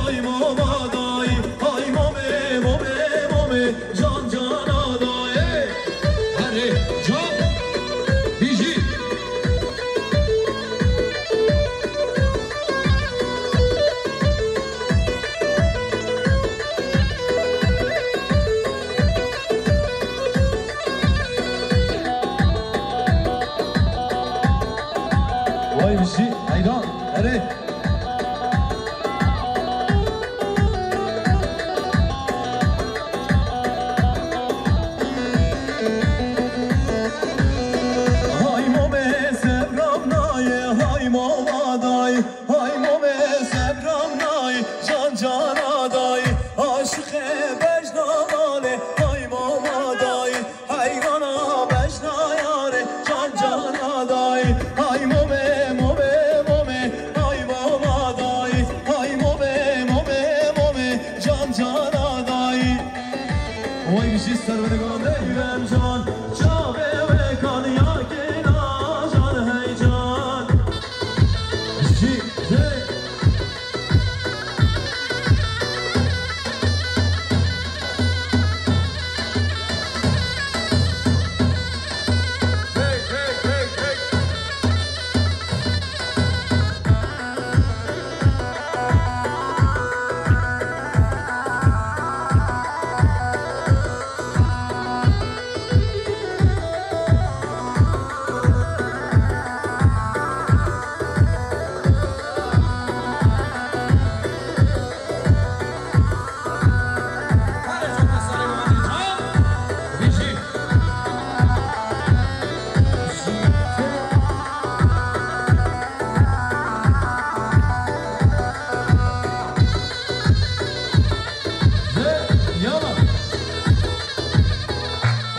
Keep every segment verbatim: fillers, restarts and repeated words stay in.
Ay mama dayî, ay mame, mame, mame, can cana dayê. Herê, can, bijî. Vay bijî, heyran, herê. Hay mome sebram nayê, hay mama dayê, hay mome sebram nayê, can cana dayê, aşiqê bejna malê, hay mama dayê. Heyrana bejna yarê, can cana dayî. Hay mome, mome, mome, hay mama dayî. Hay mome, mome, mome, can cana dayî. Vay bijî serverê gorandê. Yüreğim can, çavê wê kaniya kêna, can hey can. Bijî, hey.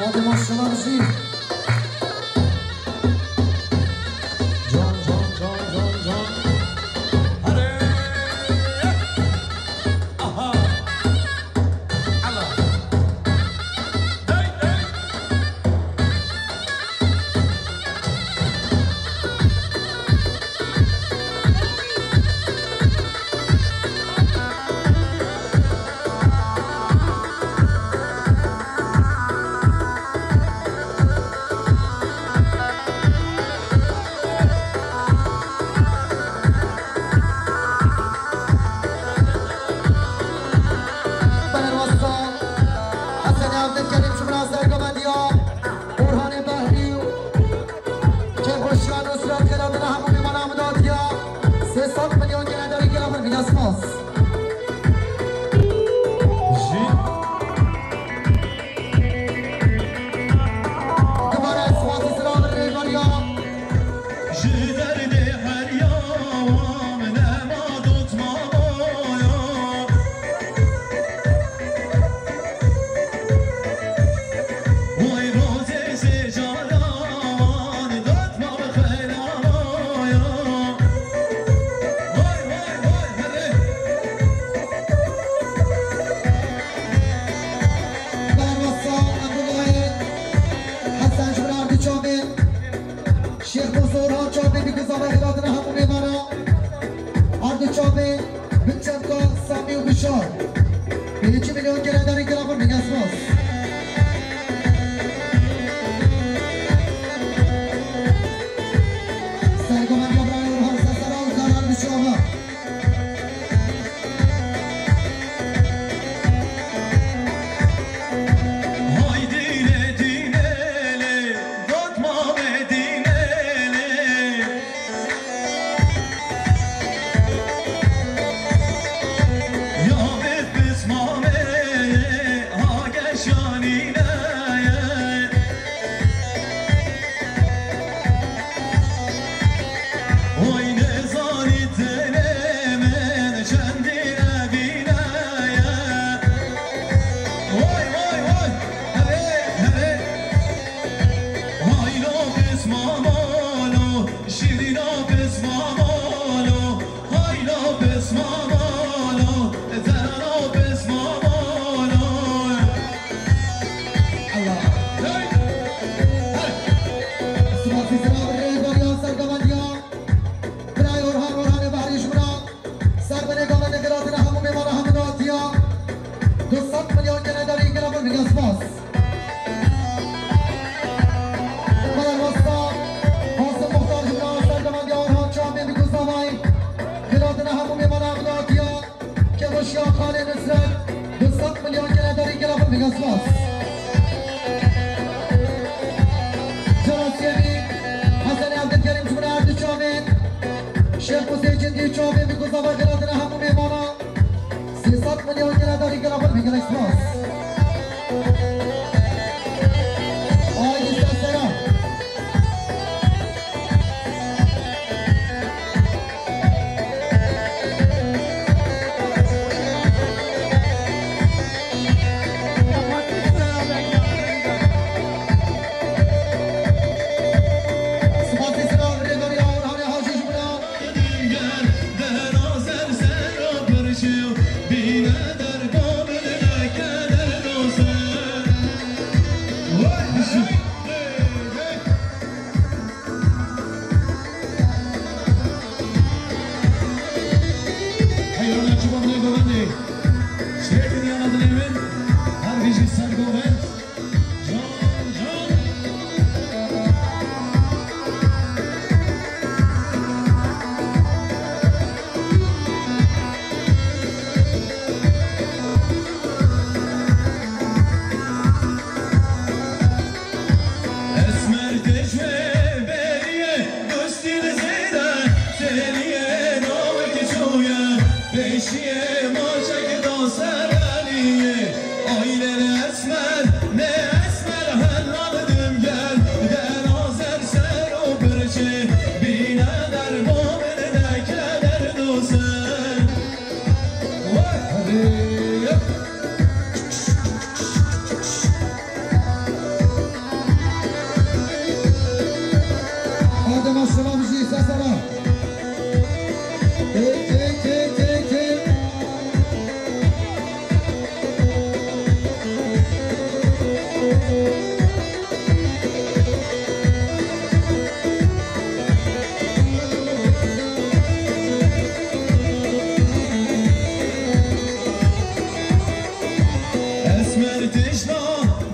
Hadi maşallah Hüseyin. Can, can, can, can, can. Hadi. Aha. Allah. Hey, hey. Bener westa Hesen Abdülkerim ji min re sergovendiya Orhanê Behrî û Kêfxweşiya Nusret Xêra dina hemû mêmana min datiya sê sed milyon gele derî gela min bîne spas. Jî. Dubare spasî sira min rêveriya. Ji derdê heriya wan nema dot mamaya. Vay rozê sê cara wan dot mam xelamaya. Vay, vay, vay, herê. Berwasa Abdullah Hesen ji Ardiçabê. Şêx Musa Orhan Çapê bi gizava hêlatina hemû mêmana. Ardi Çapê, Binçevka, Samî û Bişar. Pêncî milyon gere derî gela xwe bîne spas. Sergovendiya birayê Orhan Sesera û Karan Bişava. Haydî lê dînê lê, dotma wê dînê lê. Ya vê pisma wê Gelek spas. Belê westa, Qasim Muxtar ji bo serdemendiya Orhan Çamê bi Kuzavayê. Xêratina hemû mêvanan bi datiya Kevoşiya Xalê Nusret, du sed milyon gele derî gela xwe, gelek spas. Cela sêmî, Hesenê Evdilkerîm ji bo her du çavên. Şêx Musê Cindî Çamê bi Kuzavayê, xêratina hemû mêvanan. Sê sed milyon gele derî gela xwe, gelek spas. Ay, lîste sera. Spasî sera, rêveriya Orhanê Hacî ji bo Gel, dera ser ser û pirçe, bîne derba min neke derdo ser. Wey, hey, hey, hey. Heyrana çiban ne govendê. Şêkin yana dilê min, her bijî ser govend. Esmer tê ji wê bêriyê, dostî li zêde têliyê, navek çûye pêşiyê, maçek da ser eliyê. Aylên esmer, ne esmer, hella didim gel, dera zer ser û pirçe, bîne derba min neke derdo ser. Wey, hey, hey. Adem Aşıran bizi sesara. Hey, hey, hey, hey, hey. Esmer tişna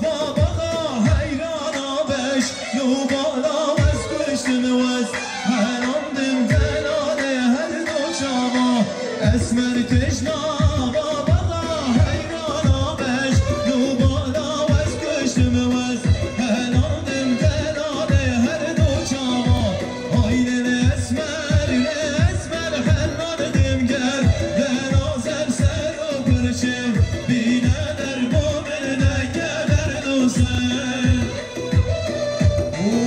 va baxa heyrana beş, nûbala wez kuştin wez, helandim delalê her do çava. Esmer tişna va baxa heyrana beş, nûbala wez kuştin wez, helandim delalê her do çava. Aylên esmer, esmer, hella didim gel, dera zer ser û pirçe, bîne derba min neke derdo ser.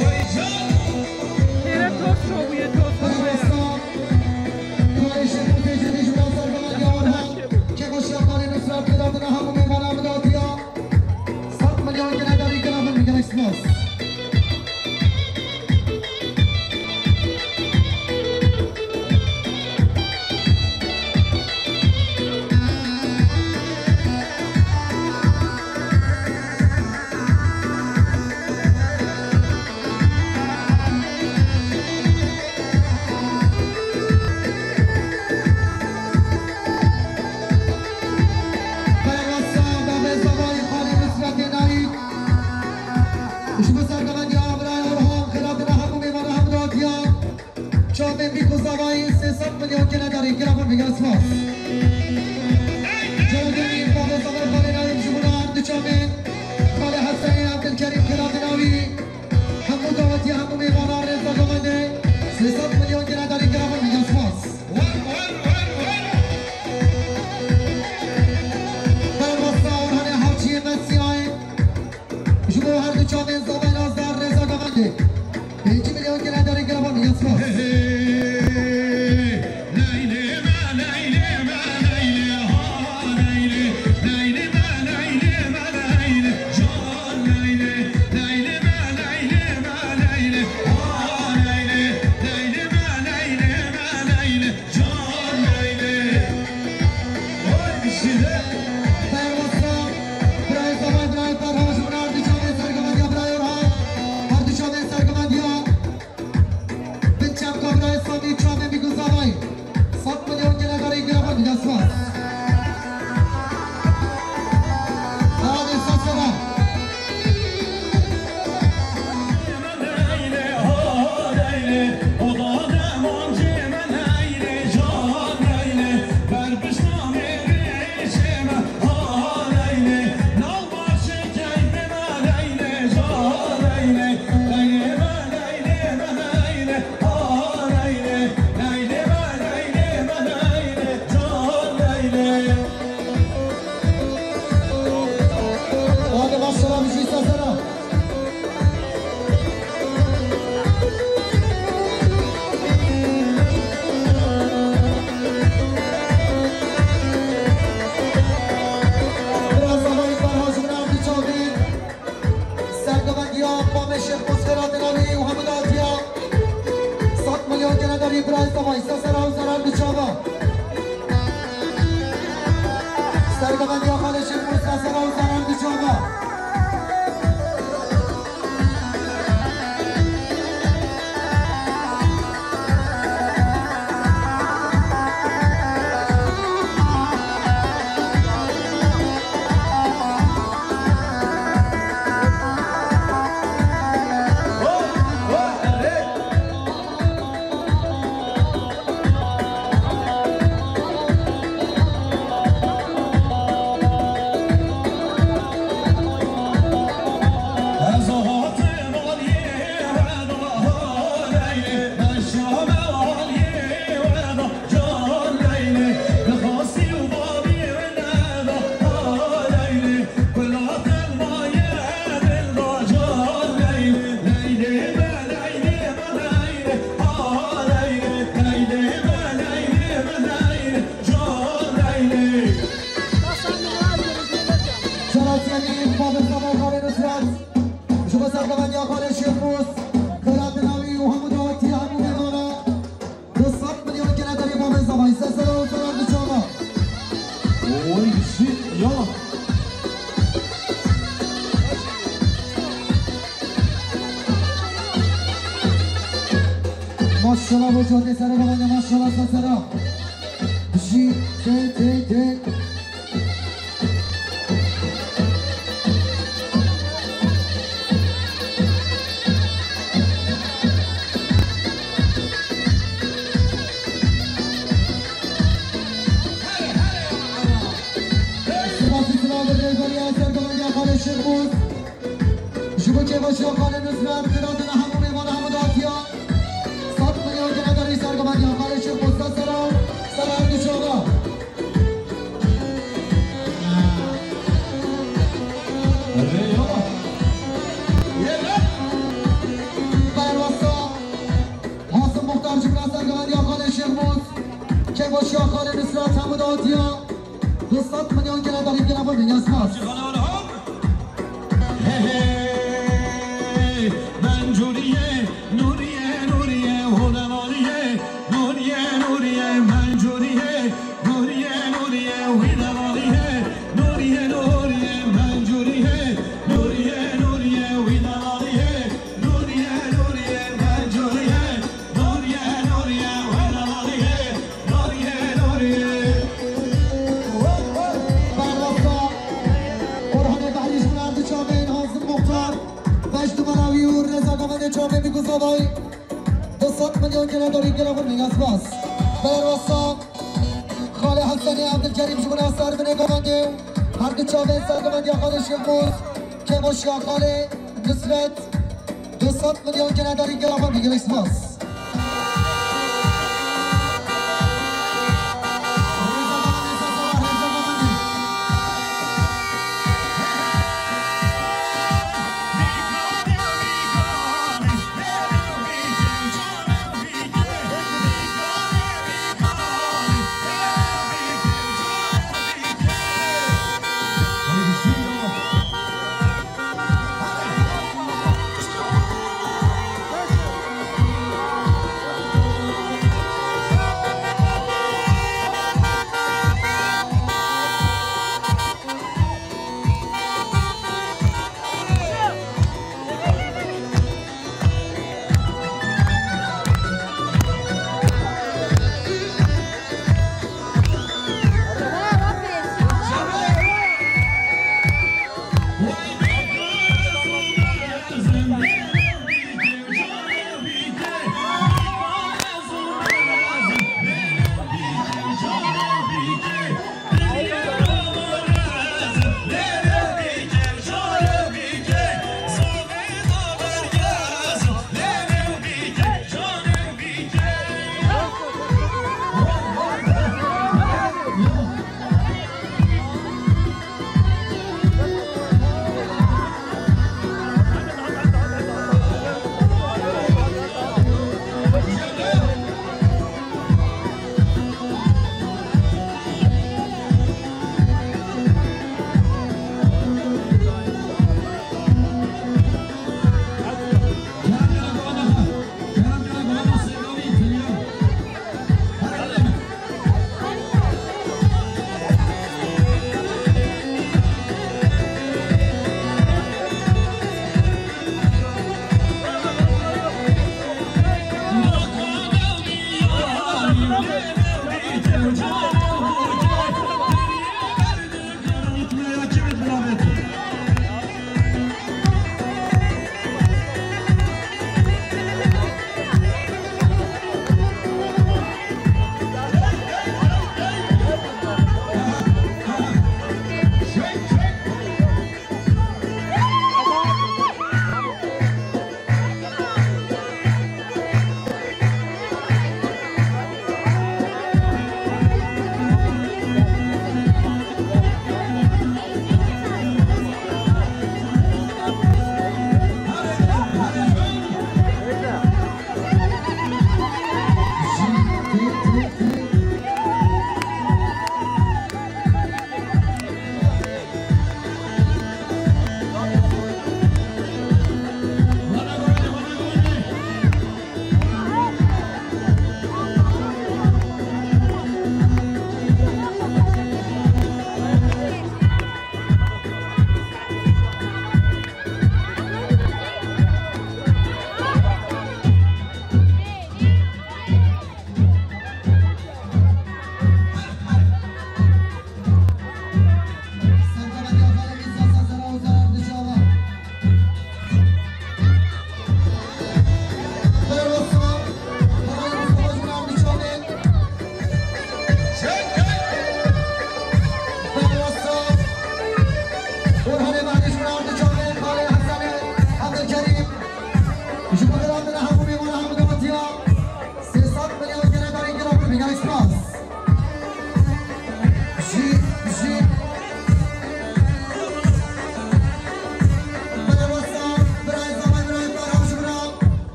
Wey can! Têre toz çabuye, toz çabuye. Sed milyon gele derî gela xwe, gelek spas. Berwasa, bavê zavayî xalî Nusretê Nayî. Ji bo serdemendiya birayê Orhan, xêratina hemû mêvana hemû datiya. Çavên bî ku zavayî sê sed milyon gele derî, gela xwe, gelek spas. Cewdemî, bavê zavayî xalê Nayî ji bo her du çavên. Xalê Hesenê Evdilkerîm, xêratina wî. Hemû dawetiya hemû mêvanan rêz da govendê. Sê sed milyon gele derî, gela xwe, gelek spas. Berwasa Orhanê Haciyê Mesiyayê. Ji bo her du çavên zavayê Azad rêza govendê. Pêncî milyon gele derê gela xwe, gelek spas. Berwasa, birayê Zavay, birayê Ferhan, ji bo her du çavên sergovendiya birayê Orhan, her du çavên sergovendiya. Bin çavka birayê Samî, çavên bî ku zavayî. Sed milyon gele derê gela xwe, gelek spas. Hadi, sesera, Hadi maşallah, bir şey sesene. Biraz daha yukarı hocam, bir çaldı. Sergovendiya Mamê Şêxmûs Xêra Dinalî û hemû datiya. Sed milyon gene derî birayê Zevayî, se sera û zerar bi çava. Sergovendiya Xalê Şêxmûs, se sera û zerar bi çava. Şerefsizliğin babasına Xalê Nusret. Ji bo sergovendiya Xalê Şêxmûs, Xêra Dinalî û hemû dawetiya hemû mêvana. Du sed milyon gene derî Mamê Zevayî, se sera û zerar bi çava. Oy, shit, ya. Maşallah bo cadê sergovendiya, maşallah se sera. Bijî, tê, tê, tê. Spasî silav bi rêveriya sergovendiya Xalê Şêxmûs. Ji bo kêfxweşiya Xalê Nusret, Xêra Dinalî, hemû mêvana, hemû datiya. Sed milyon gene derî sergovendiya Xalê Şêxmûs, se sera, sera her du çava. Berwasa Hasim Muxtar ji bo sergovendiya Xalê Şêxmûs, kêfxweşiya Xalê Nusret, hemû datiya. Du sed milyon gene derî gene bo, ya spas. Hey, hey, Mencûriyê, Nûriyê, Nûriyê, Hûnemaliyê, Nûriyê, Nûriyê, Mencûriyê, Nûriyê, Nûriyê, Hûnemaliyê, Nûriyê, Nûriyê, Mencûriyê, Nûriyê, Nûriyê, Hûnemaliyê, Nûriyê, Nûriyê, Mencûriyê, Nûriyê, Nûriyê, Hûnemaliyê. Berwasa Orhanê Behlî ji Nerd Çavên, Hazim Muxtar, Vecd Melawi û Reza Govendê Çavên Bîkû Zavay. Du sed milyon gene derî gene xwe, ya spas. Berwasa Xalê Hesenê Ebdulkerîm ji Guna Servinê Govendê. Her du çavên sergovendiya Xalê Şêxmûs, kêfxweşiya Xalê Nusret. Du sed milyon gene derî gela xwe, gelek spas.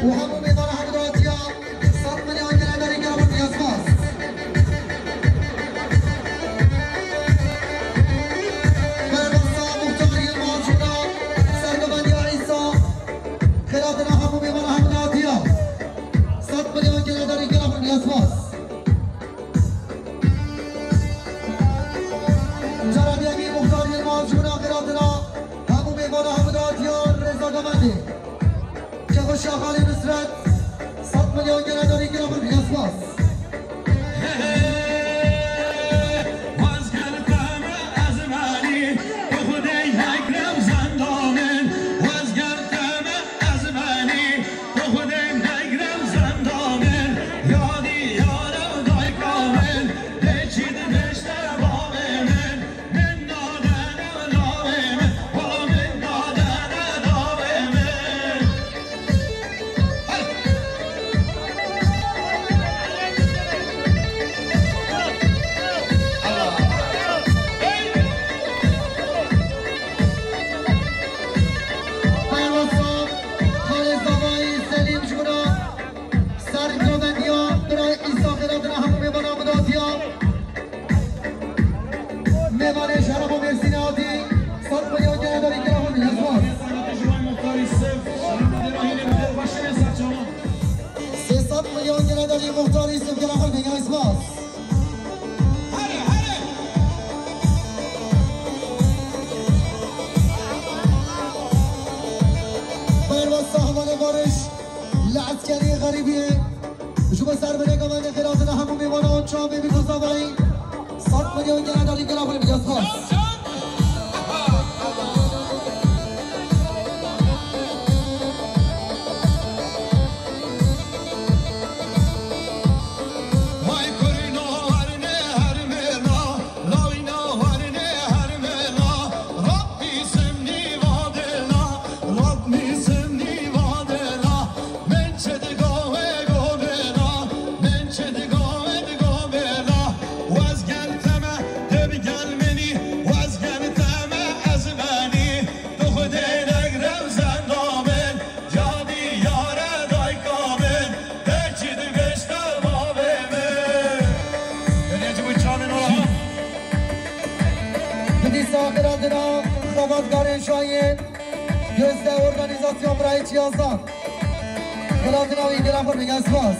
û hemû mêvana hevdatiya sed milyon gele derî gela xwe dinya spas. Bermasa Muxtar Yilmaz Cuna, sergovendiya Îsa, xêlatina hemû mêvana hevdatiya sed milyon gele derî gela xwe dinya spas. Cara diyemî Muxtar Yilmaz Cuna, xêlatina hemû mêvana hevdatiya Rêza Gamendê. Kexweşiya Xalê Nusret, sed milyon gele derî gela xwe dinya spas. Xalê Zavayî Selîm ji bira sergovendiya bira Îsa xêlatina hemû mêvana bidatiya. Mêvanê şeref û mêrsînê hatî, sed milyon gele derî gela xwe dinya spas. Sê sed milyon gele derî Muxtar Yusuf gela xwe dinya spas. Berva sahmanê barış li eskeriyê xerîbiyê. Ji bo serberê gavendê xêlatina hemû mêvana wan çavê bîr û zavayî. Sed milyon gele derî gela xwe dinya spas. Bi dîsa xêlatina xebatkarên şayîn, Gözde Organîzasyon Birayê Çiyazan. Xêlatina wî gela xwe dinya spas.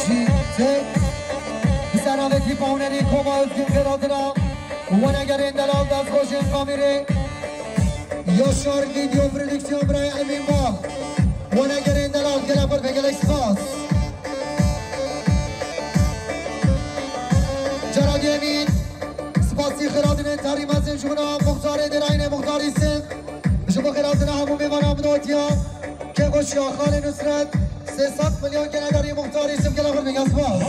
Ji te bi seravekî pawnerî Koma Özgün xêlatina wenegerên delal destxweşên kamîrê. Yaşar Video Prodüksiyon birayê Emîn Mal. Wenegerên delal gele xwe ve gelek spas. Cara diyemîn spasî xêlatinên terî mezin ji bona muxtarê Dêrayînê Muxtar Yusuf. Ji bo xêlatina hemû mêvana min hatiya. Kêxweşiya Xalê Nusret. Sê sed milyon gele derî Muxtar Yusuf gele xwe dinya spas.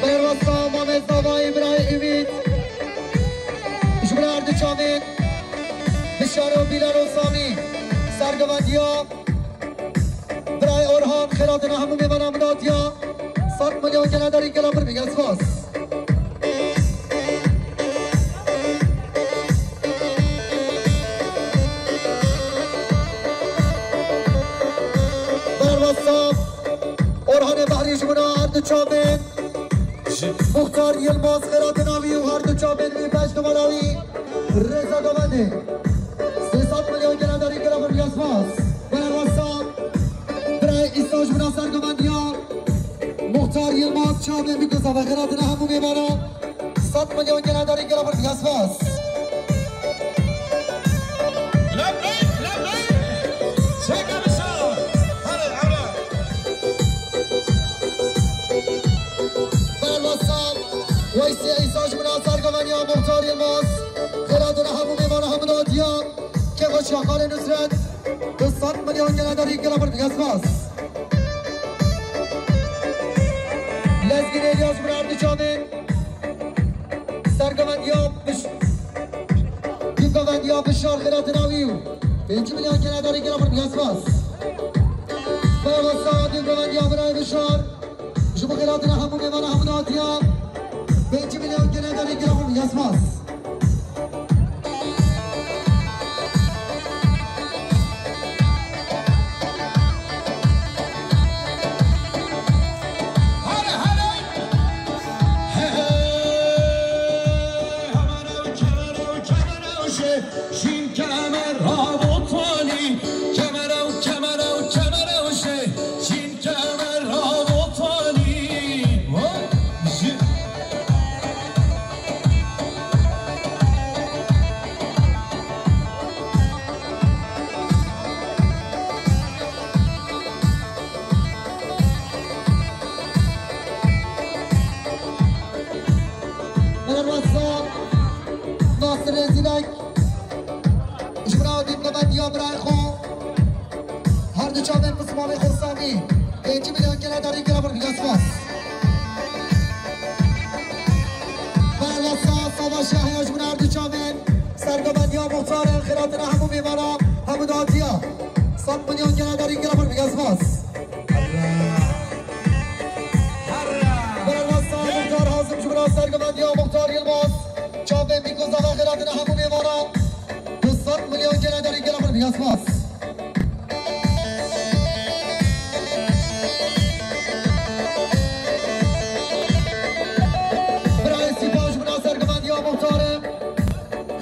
Berwasta Mamed Zavayê birayê Ümît. Ji bira her du çavên Bişar û Bilal û Samî sergivandiya. Birayê Orhan xêlatina hemû mêvana min hatiya. Sed milyon gele derî gela xwe dinya spas. Berwasta Orhanê Behrî ji mina her du çavên Muxtar Yilmaz xêlatina wî û her du çavên wî beş numara wî Rêza Govendê. Sê sed milyon gele derî gela xwe dinya spas. Berwasta Birayê Îsa ji mina sergovendiya. Muxtar Yilmaz çavên wî ku zave xêlatina hemû mêvanan. Sed milyon gene darî gela xwe dike spas. Lebbeyk, lebbeyk. Çeka bişa. Hadi, hadi. Berwasa, Weysî Eysa ji min a sergomeniya Muxtar Yilmaz. Xêra dûra hemû mêvana hemû nadiya. Kêxweşiya Xalê Nusret. Du sed milyon gene darî gela xwe dike spas. Lezgîn Elyas ji min a erdî çavên. Sergovendiya Biş-, Dîvgovendiya Bişar xêra dina wî û pêncî milyon gene darî gela xwe dike spas. Berwasa Dîvgovendiya Birayê Bişar. Ji bo xêra dina hemû mêvana hemû nadiya. Pêncî milyon gene darî gela xwe dike spas. Berwasa Nasir Rezîlek. Ji bira dîplomatiya birayê xwe. Her du çavên pismamê xwe Samî. Pêncî milyon gene darî gela xwe dike spas. Berwasa Sava Şahiya ji bira her du çavên. Sergovendiya Muxtarê xêra dina hemû mêvana hemû nadiya. Sed milyon gene darî gela xwe dike spas. Berwasa Muxtar Hazim ji bira sergovendiya Muxtar Yilmaz. Çavên Bîko Zava xêra dina hemû mêvana. Du sed milyon gene darî gela xwe dike spas. Birayê Sîpa ji bira sergovendiya Muxtarê.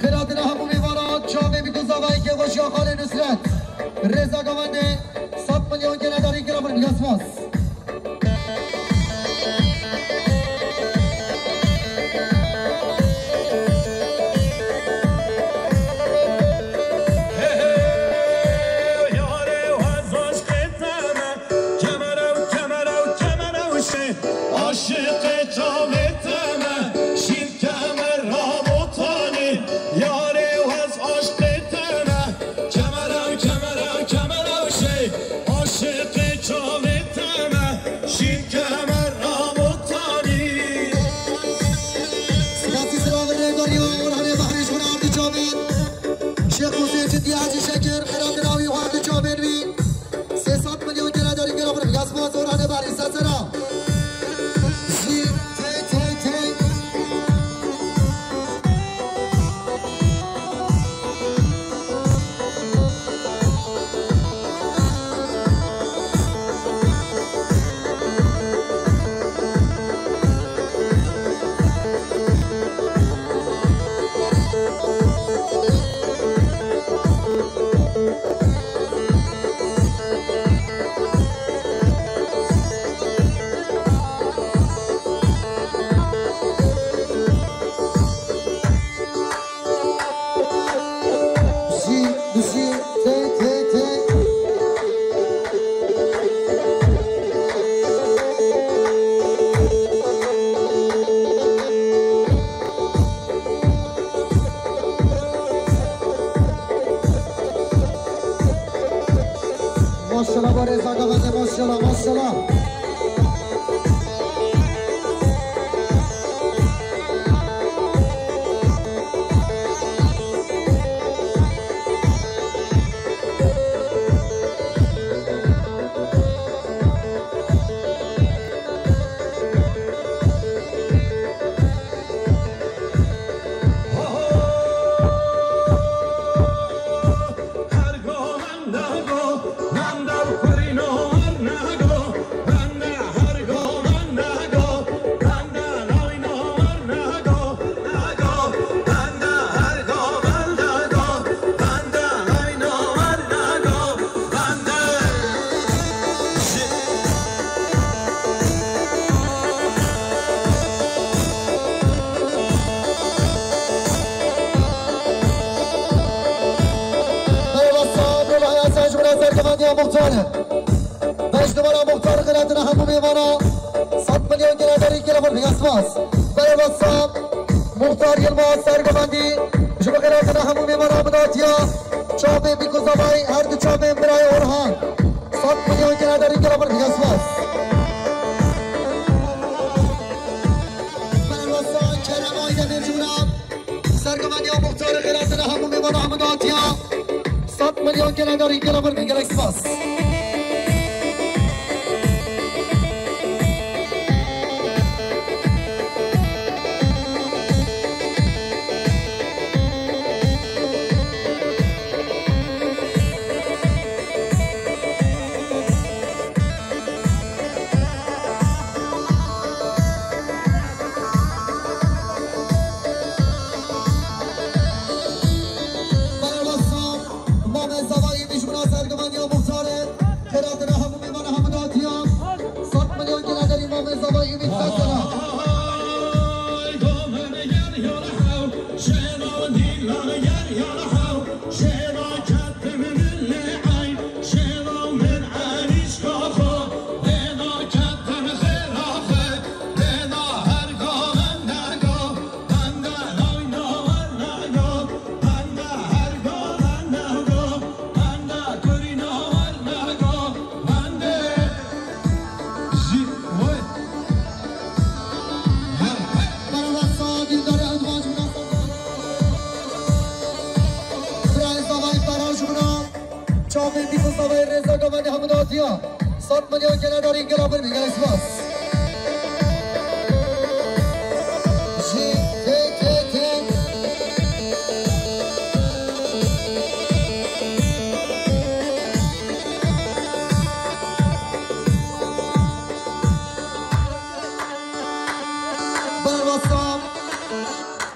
Xêra dina hemû mêvana, çavê Bîko Zavayê kêxweşiya Xalê Nusret. Rêza Gavendê, sed milyon gene darî gela xwe dike spas. Aşiqê çavê te me, şîn kemer rabotanî, yarê hez aşqê te me, kemera, kemera, kemera şey, aşiqê çavê te me, şîn kemer rabotanî. Spasî silavê rêdariya Orhanê Behrî ji min a erdî çavên. Şêx Husên Cidî Hecî Şekir, xêra dina wî û erdî çavên wî. Sê sed milyon gene darî gela xwe dike spas Orhanê Behrî ser sera. Jî tey tey tey. Maşallah, bo rêza gava de, maşallah, maşallah. Muxtar. Beş numara Muxtar xelatine hemû mêvana. Sed milyon geledarî gelabir, gelek spas. Berevasa Muxtar Yilmaz Sergomendî ji bo xelatine hemû mêvana bidatiya. Çavê Bîkû Zavayî, her du çavên birayê Orhan. Sed milyon geledarî gelabir, gelek spas. Berevasa Kerem Aydemir Cûna. Sergovendiya Muxtarê xelatine hemû mêvana hemû datiya. Sed milyon geledarî gelabir, gelek spas. Berevasa Mamê Zavayî, dijmina Sergovendiya Muxtarê, xelatine hemû mêvana hemû datiya. Sed milyon geledarî Mamê Zavayî, Ümit Sesena. Çavê Bîkû Zavayî, Rêza Govendî hemû datiya. Sed milyon geledarî gelabir, gelek spas. Ji T T T. Berevasa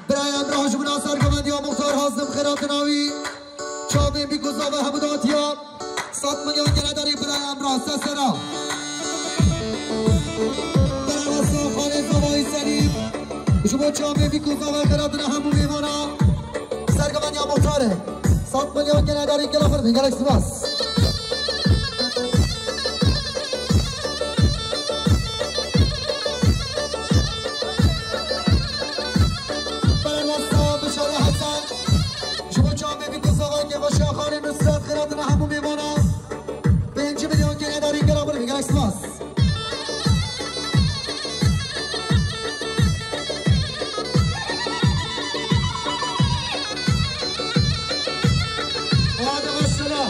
birayê Emrah ji bo Sergovendiya Muxtar Hazim xelatine wî. Çavên Bîkû Zavayî hemû datiya. Sed milyon geledarî birayê Emrah Sesena. Berevasa Xalê Zavayî Selîm. Ji bo çavê Bîkû Zavayî xelatine hemû mêvana Sergovendiya Muxtarê. Sed milyon geledarî gelabir, gelek spas. Berevasa Bişara Hesen. Ji bo çavê Bîkû Zavayî Kevaşa Xalê Nusret xelatine hemû mêvana. Pêncî milyon geledarî gelabir, gelek spas. Hadi mesela.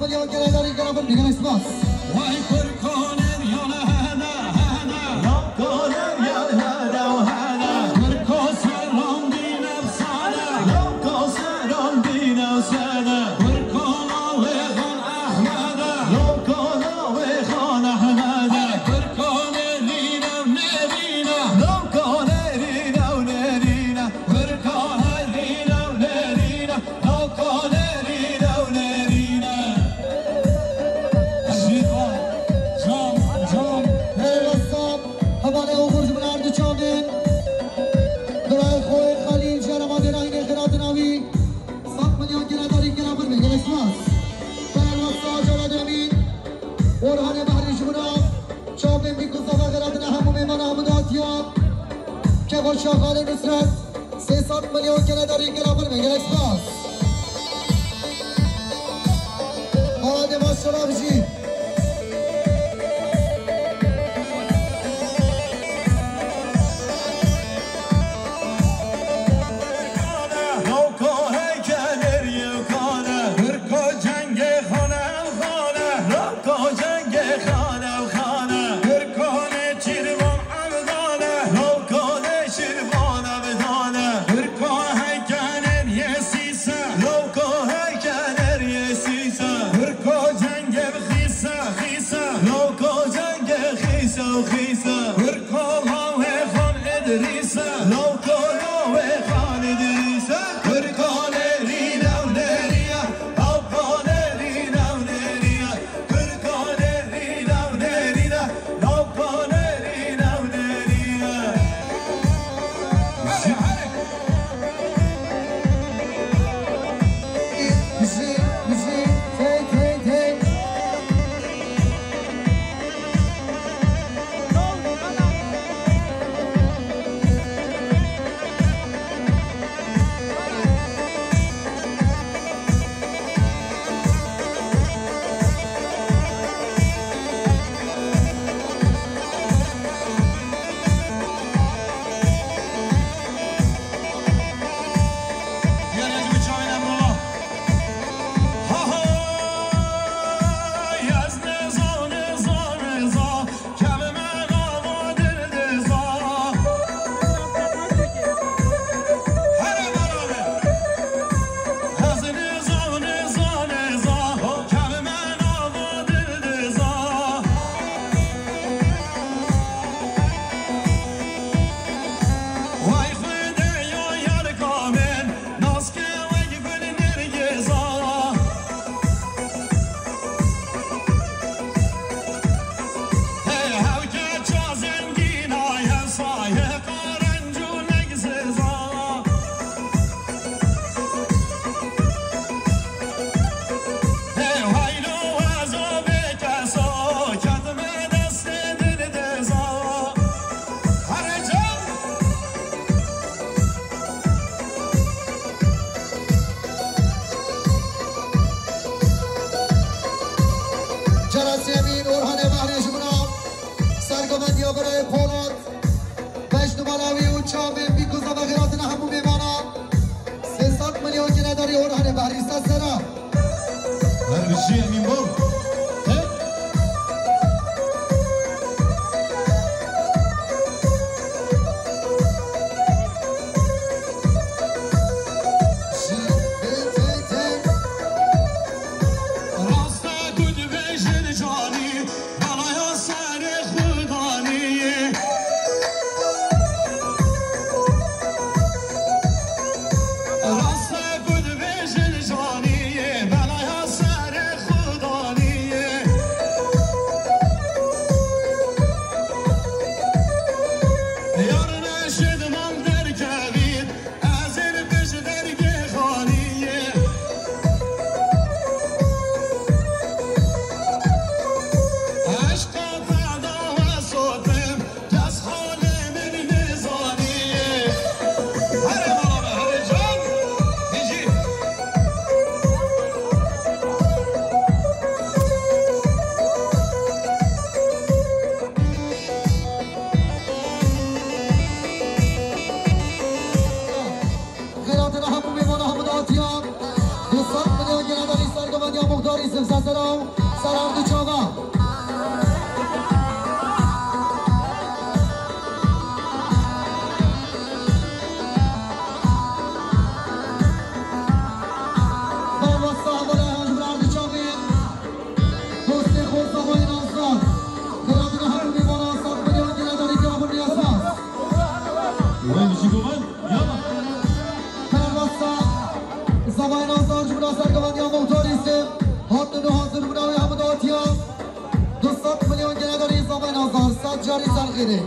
Gele darî gele bin, gele spas. Vay Kurkaner yana hene hene. Kurkaner yana hene hene. Kurko seran dîn efsane. Kurko seran dîn efsane. Kurkana ve Xan Ahmede. Kurkana ve Xan Ahmede. Kurkaner dîn ev nerîne. Kurkaner dîn ev nerîne. Kurkaner dîn ev nerîne. Hevalê Oxur ji min ardi çavên. Birayê xwe Xelîl ji Eremadê Rayînê xêratina wî. Sed milyon gele darî gele xwe me, gele spas. Birayê Wasa Cela Demîn. Orhanê Behrî ji min a. Çavên bî ku zava xêratina hemû mêmana hemû datiya. Kevo Şaxalê Nusret. Sê sed milyon gele darî gele xwe me, gelek spas. Hadi maşallah bijî. Loko heykelêr yekane, Kurko cengê xane xane, Loko cengê xane xane, Kurkanê çirvan Evdane, Loko de şirvana vedane. Hırka heykeler yesise, Loko heykeler yesise. Hırka cenge xise, xise. Loko cenge xise, xise. Hırka lawê Xan Edrise, Loko lawê Xan Edrise. Hırka lerî lew lerîye, Loko lerî lew lerîye. Cera sêmîn Orhanê Behrê ji min a. Sergovendiya birayê Polat. Beş numara wî û çavên bî ku zava xêratina hemû mêvanan. Sê sed milyon gine darî Orhanê Behrî ser sera. Her bijî Emîn Bab. He? Rasta ku dibêjin canî, belaya serê xwe danî. Rasta ku dibêjin canî, belaya serê xwe danî. Îsim Sesera û Serardi Çava. Baba Sağ Bala Hacı Erdi Çavî. Dostê xwe Zavayê Nazar. Xêratîna hemû mêvanan sed milyon gele darî kira xwe niyazmaz. Wayne jî goman, yala. Xêr basa. Zavayê Nazar ji bo sergovendiya Muxtar Îsim. Hatin û hazir bûna wê hemû datiya. Du sed milyon gele darî Zavayê Nazar. Sed carî ser xêrê.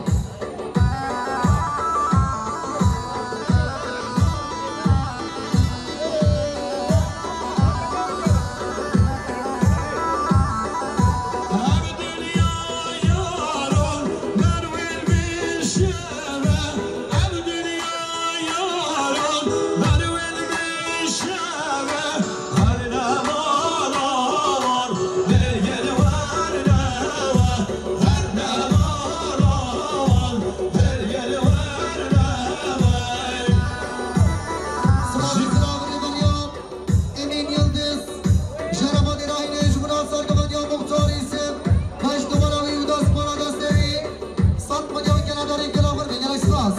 Emin Yıldız, Jera Madirahînê ji bo sergovendiya Muxtar Îsim, heşt numara wî û dest para destê wî, sed milyon gele darî gela xwe, gelek spas.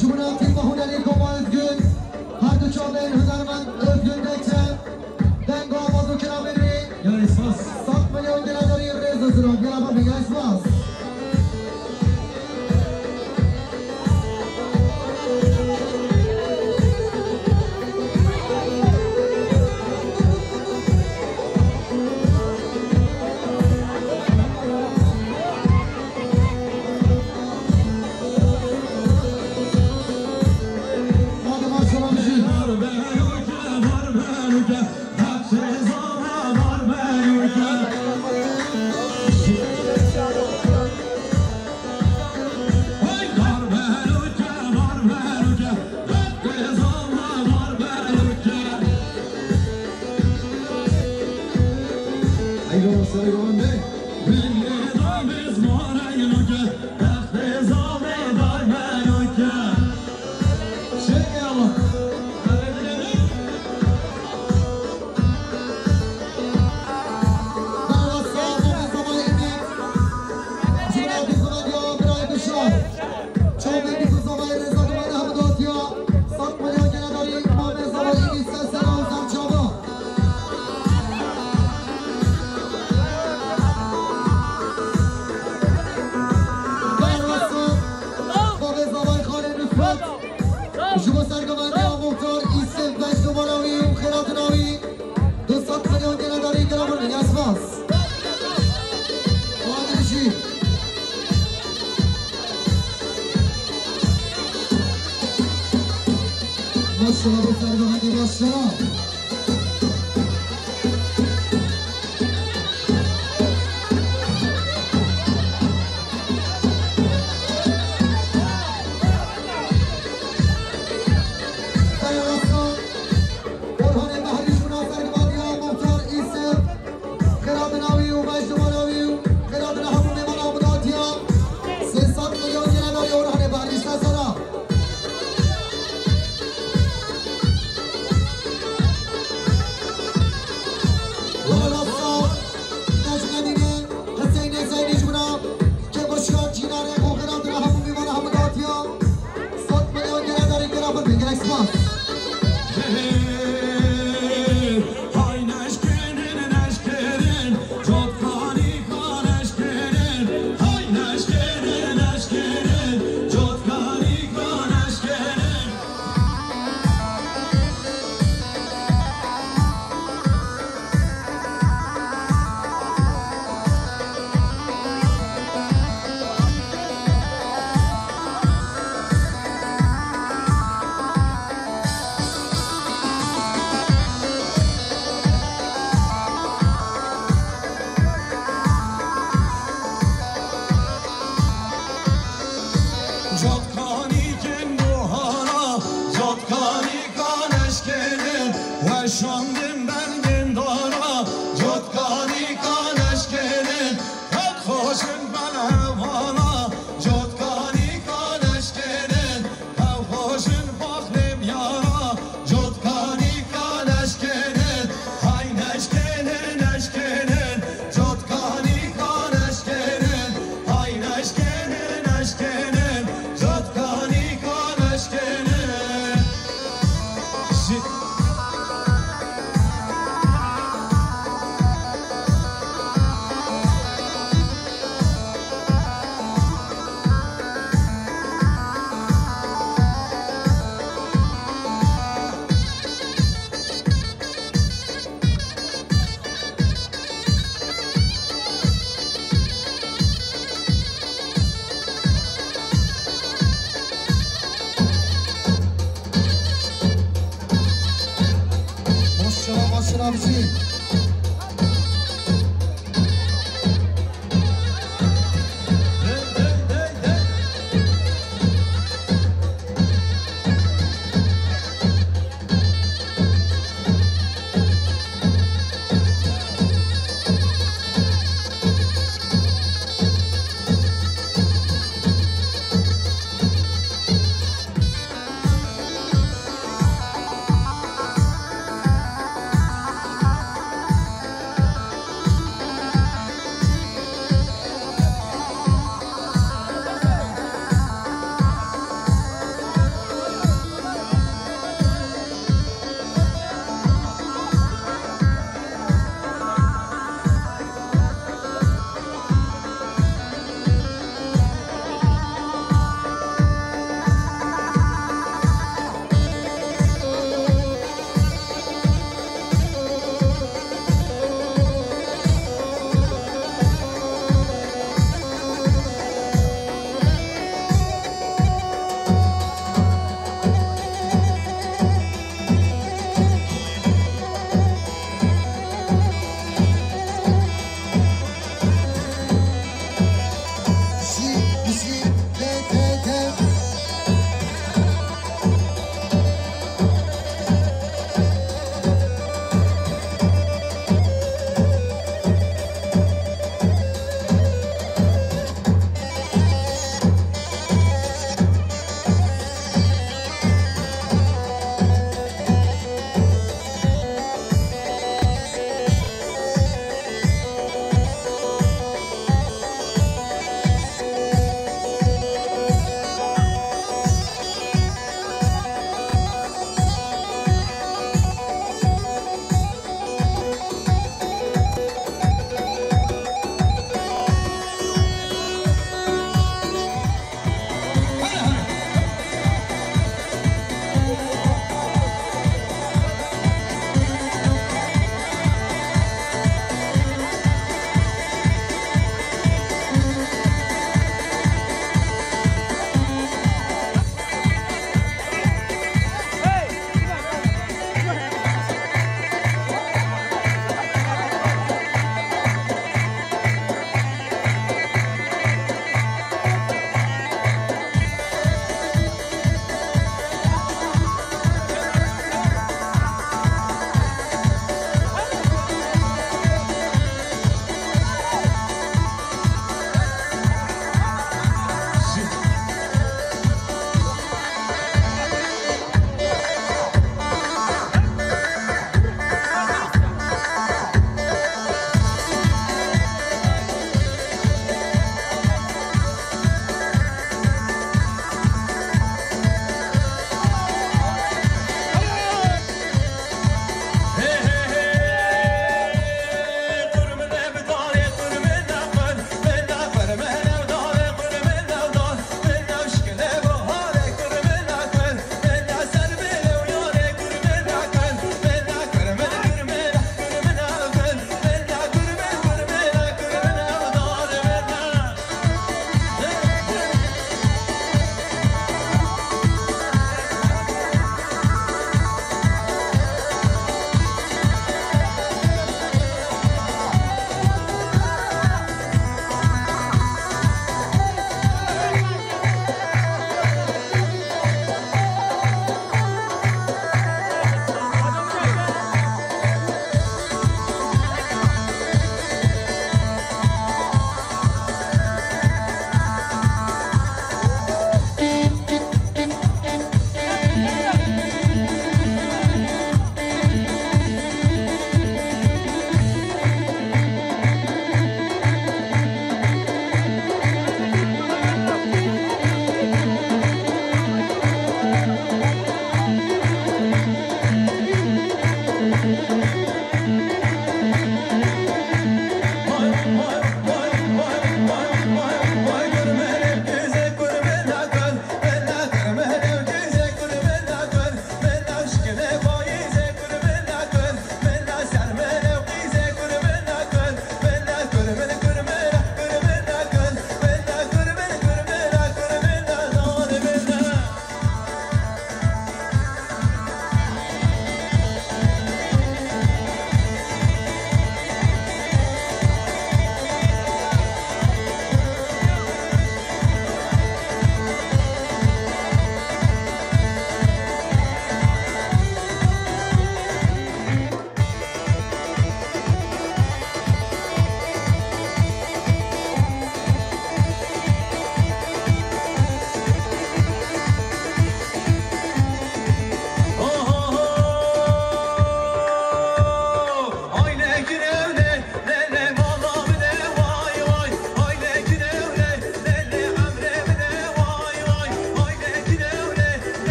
Ji bo tîma hunerî Koma Özgün, her du çavên hunermend Özgün Bekçe, deng û awaz û kilamên wî, sed milyon gele darî rêz û zirav gela xwe bigire spas. Ji bo sergovendiya Muxtar Îsim, beş numara wî û xêratina wî, du sed milyon gele darî gela xwe bigire spas. Hadi jî. Maşallah, bo sergovendî, maşallah. Orhanê Behrî ji bo sergovendiya Muxtar Îsim, xêratina wî û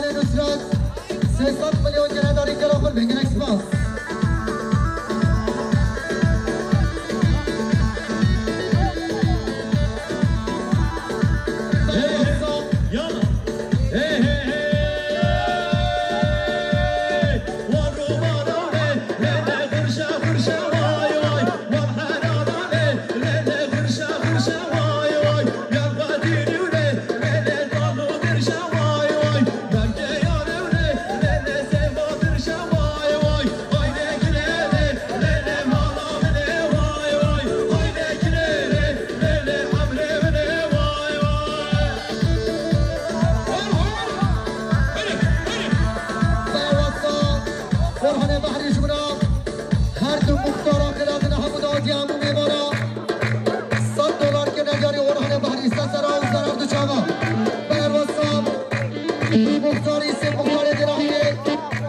Nusret, sê sed milyon gene darî gela xwe, gelek spas. Orhanê Behrî ji min re her du muxtaran xêra dine hemû dawetiya hemû mêvana. Sed dolar kene carî Orhanê Behrî, se sera û zerar du çava. Berwesa muxtarî sê muxtarê Dirahiyê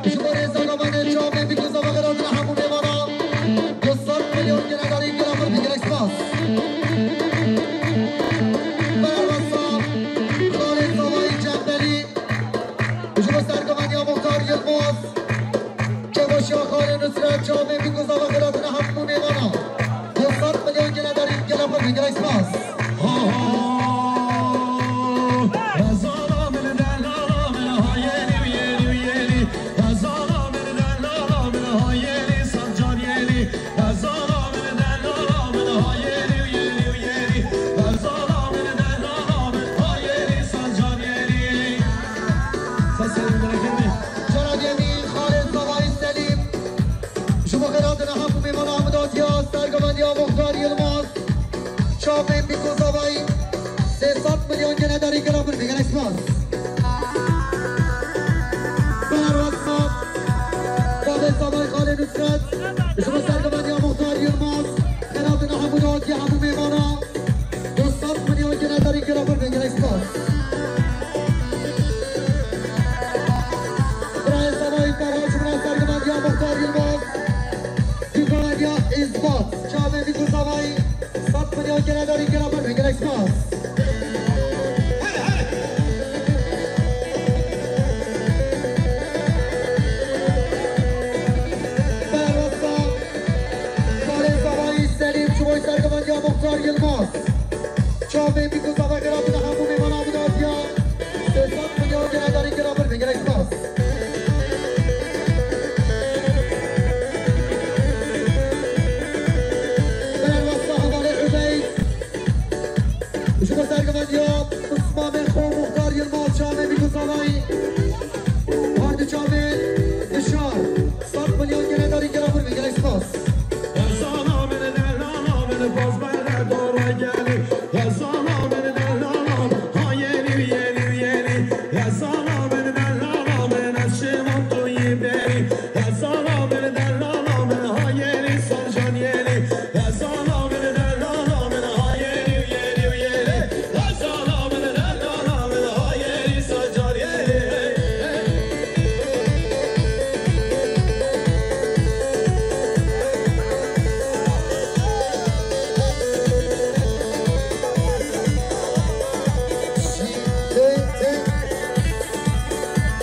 ji bo rêza navendê çavê bîk û zava xêra dine hemû mêvana. Du sed milyon gene darî gela xwe, gelek spas. Berwesa Xalê Zavayî Cembelî ji bo sergovendiya Muxtar Yilmaz. Kevoşiya Xalê Nusret, çavê bîk û zava xêra dine hemû mêvana. Du sed milyon gene darî gela xwe, gelek spas. Cara diyemî Xalê Zavayî Selîm ji bo xêra dine hemû mêvana hemû dawetiya sergovendiya Muxtar Yilmaz. Çavên bîk û zavayî sê sed milyon gene darî gela xwe, gelek spas. Berwesa Xalê Zavayî Xalê Nusret ji bo sergovendiya Muxtar Yilmaz. Xêra dine hemû dawetiya hemû mêvana. Du sed milyon gene darî gela xwe, gelek spas. Birayê Zavayî Ferhad ji bo sergovendiya Muxtar Yilmaz. Dîkaya Îsbat, çavê bîk û zavayî, sed milyon gene darî gela xwe, gelek spas. Berwesa Xalê Zavayî Selîm ji bo sergovendiya Muxtar Yilmaz. Çavê bîk û zava xêra dine hemû mêvana hemû dawetiya. Sê sed milyon gene darî gela xwe, gelek spas. Berwesa Hevalê Ubeyd ji bo sergovendiya pismamê xwe Muxtar Yilmaz, çavê bîk û zavayî. Her du çavên dişar. Sed milyon gene darî gela xwe, gelek spas.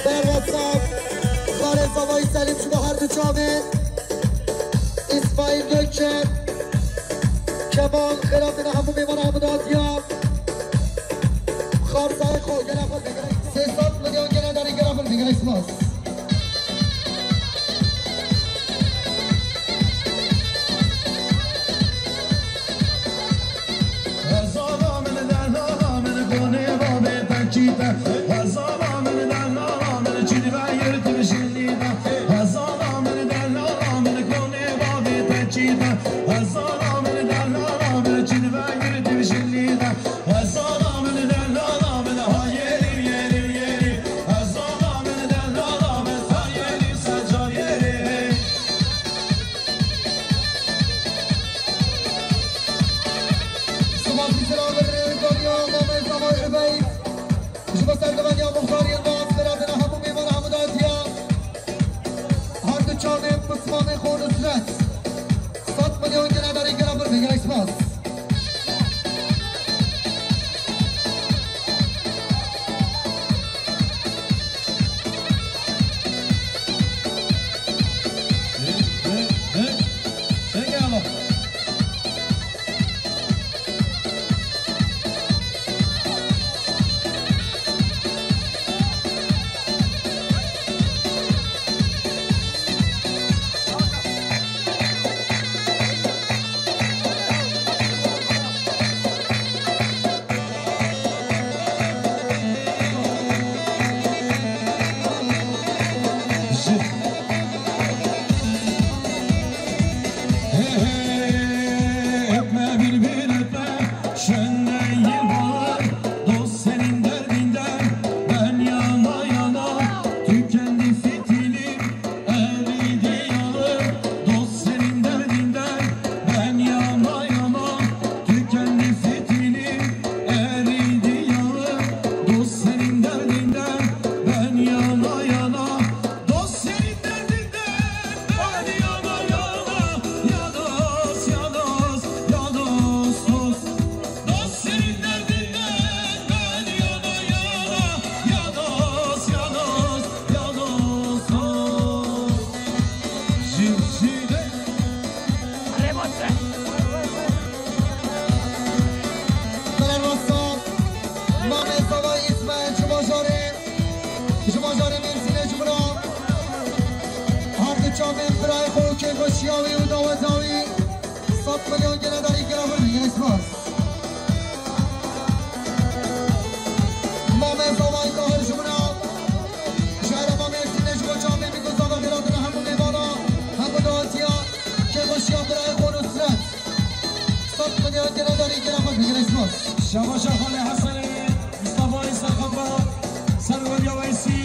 Berwesa Xalê Zavayî Selîm ji bo her du çavên. Îsmaîl Gökçe, Kemal, xêra dine hemû mêvana hemû dawetiya. Xarzayê xwe, gela xwe, sê sed milyon gene darî gela xwe, gelek spas. Spasikiya Rêveberiya Mamê Zavayî Ubeyd. Ji bo sergovendiya Muxtar Yilmaz, xêra dine hemû mêvana hemû dawetiya. Her du çavên pismamê xwe Nusret. Sed milyon gene darî gela xwe, gelek spas. Çiya wî û daweta wî sed milyon gele darî gera xwe bigire spas. Mamê Zavay Tahir ji mina şehra Mamê Erzinê ji bo çavê min ku zava gera dina hemû mêvana hemû dawetiya kêxweşiya birayê xwe Nusret. Sed milyon gele darî gera xwe bigire spas. Şabaşa Xalê Hesenê, Mistefayê Serxapa, Serweriya Weysî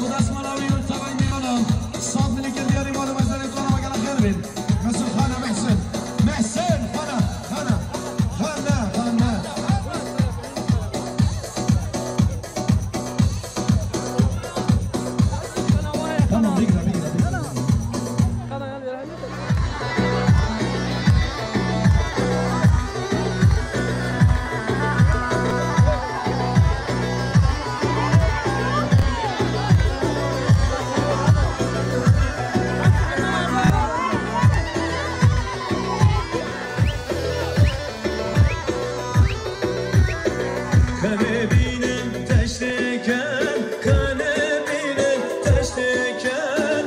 û destmala wî û tevayî mêvana. Sed milyon gere diyarî mala mezerê tona me gela xêr bin. Mesut Xana Mehsin. Mehsin Xana, Xana, Xana, Xana. Tamam, bigre, bigre, bigre. Xelê bînin teştê ken, xelê bînin teştê ken.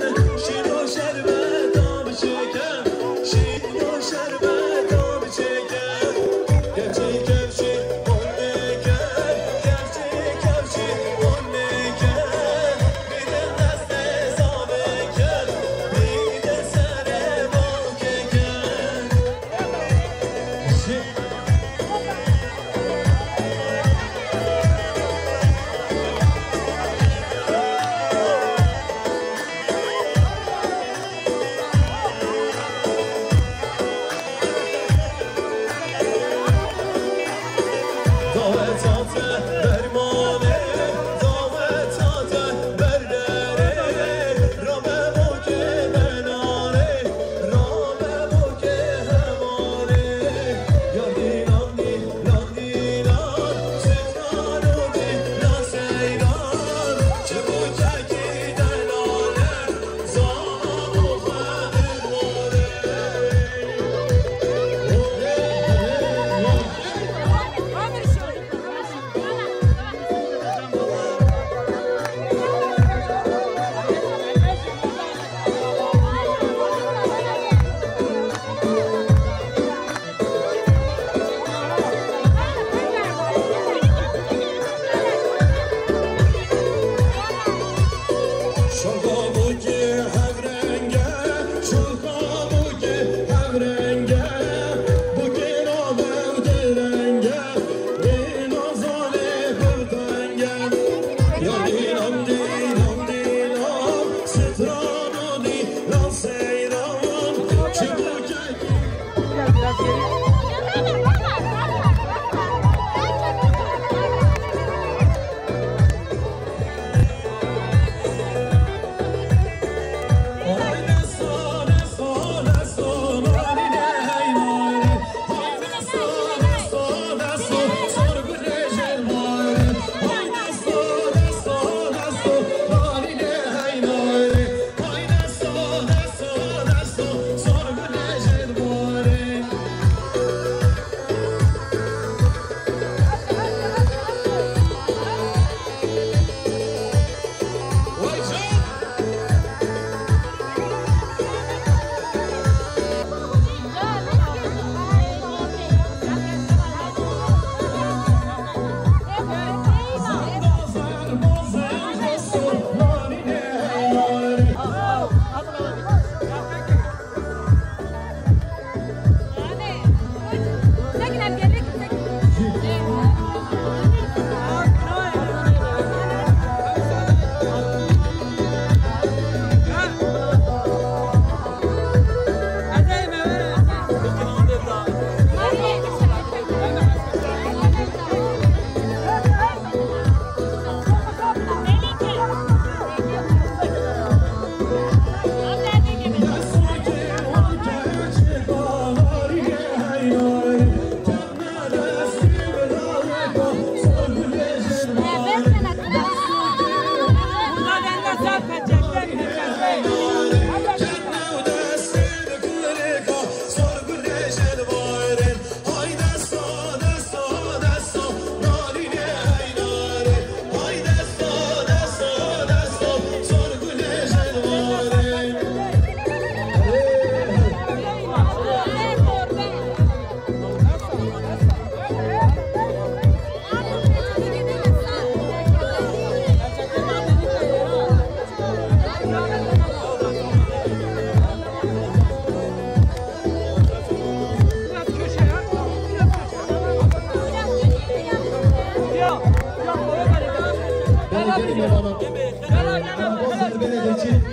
Dedim ya bana. Ee, ama bu zerbeyle geçin.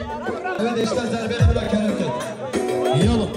Evet, işte zerbeyle bile kerem et. Yallah.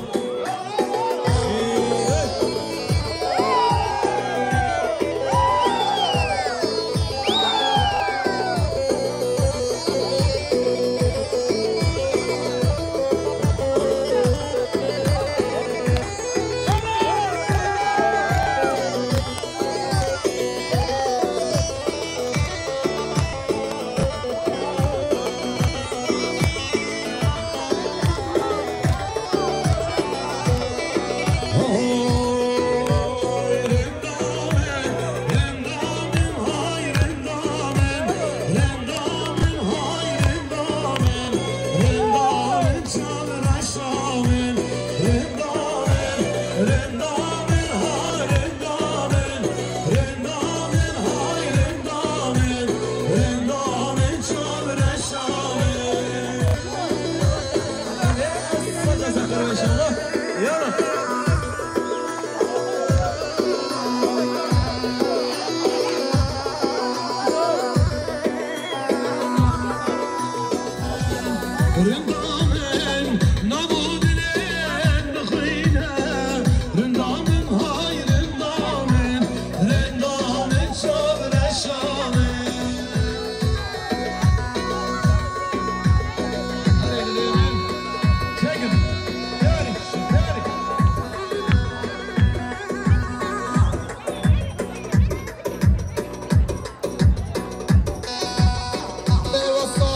Berwasa,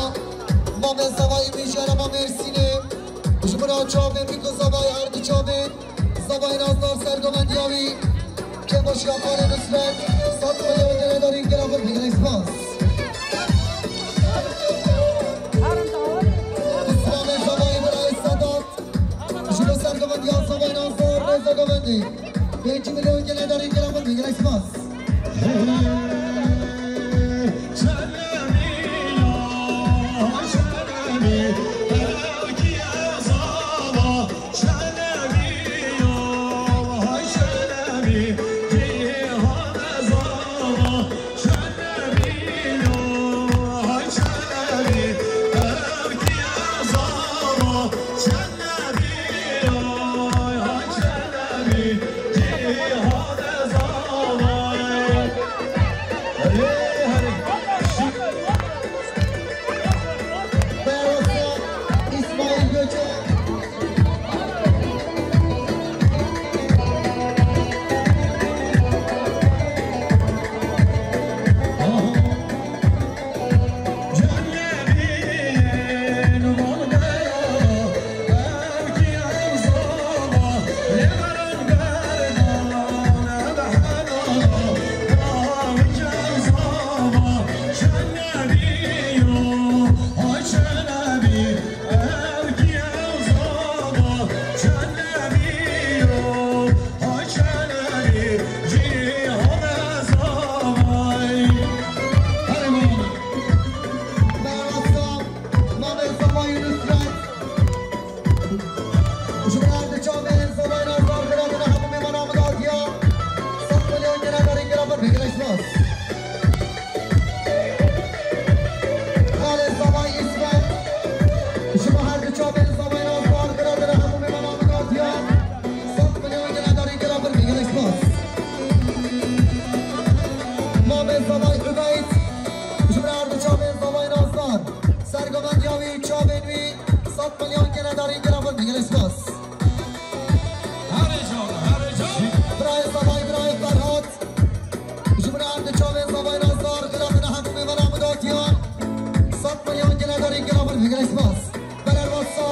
mamê zavayê min ji herêma Mêrsînê, ji min re çavên bî ku zavayê her du çavên, zavayê nazdar sergovendiya wî, kêfxweşiya xalê Nusret, sed milyon gele darîn gela xwe bigire spas. Slavê zavayê birayê Sedat, ji bo sergovendiya zavayê nazdar rêza govendî. Pêncî milyon gele darîn gela xwe bigire spas. Ji bo her du çavên zavayê nazdar xiratine hemû mêvanan min hatiya sed milyon gele darîn gela xwe bigire spas. Xalê zavayê Îsmet, ji bo her du çavên zavayê nazdar xiratine hemû mêvanan min hatiya sed milyon gele darîn gela xwe bigire spas. Mamê zavayê Ubeyd, ji bo her du çavên zavayê nazdar, sergovendiya wî, çavên wî, sed milyon gele darîn gela xwe bigire spas. Birayê zavayê birayê Ferhat, ji bo her du çavên zavayê nazdar xiratine hemû mêvanan min hatiya sed milyon gele darîn gela xwe bigire spas. Bererwasa,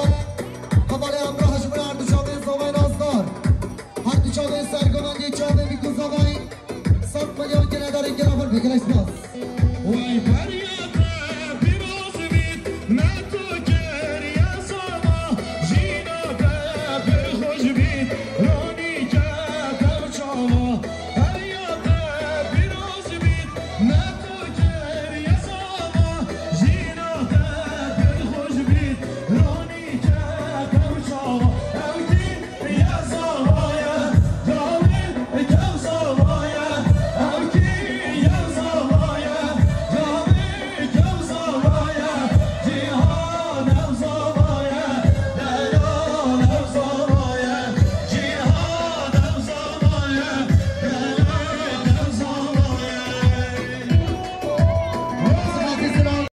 hevalê Emrah, ji bo her du çavên zavayê nazdar, her du çavên sergovendî, çavên bî ku zavayê sed milyon gele darîn gela xwe bigire spas.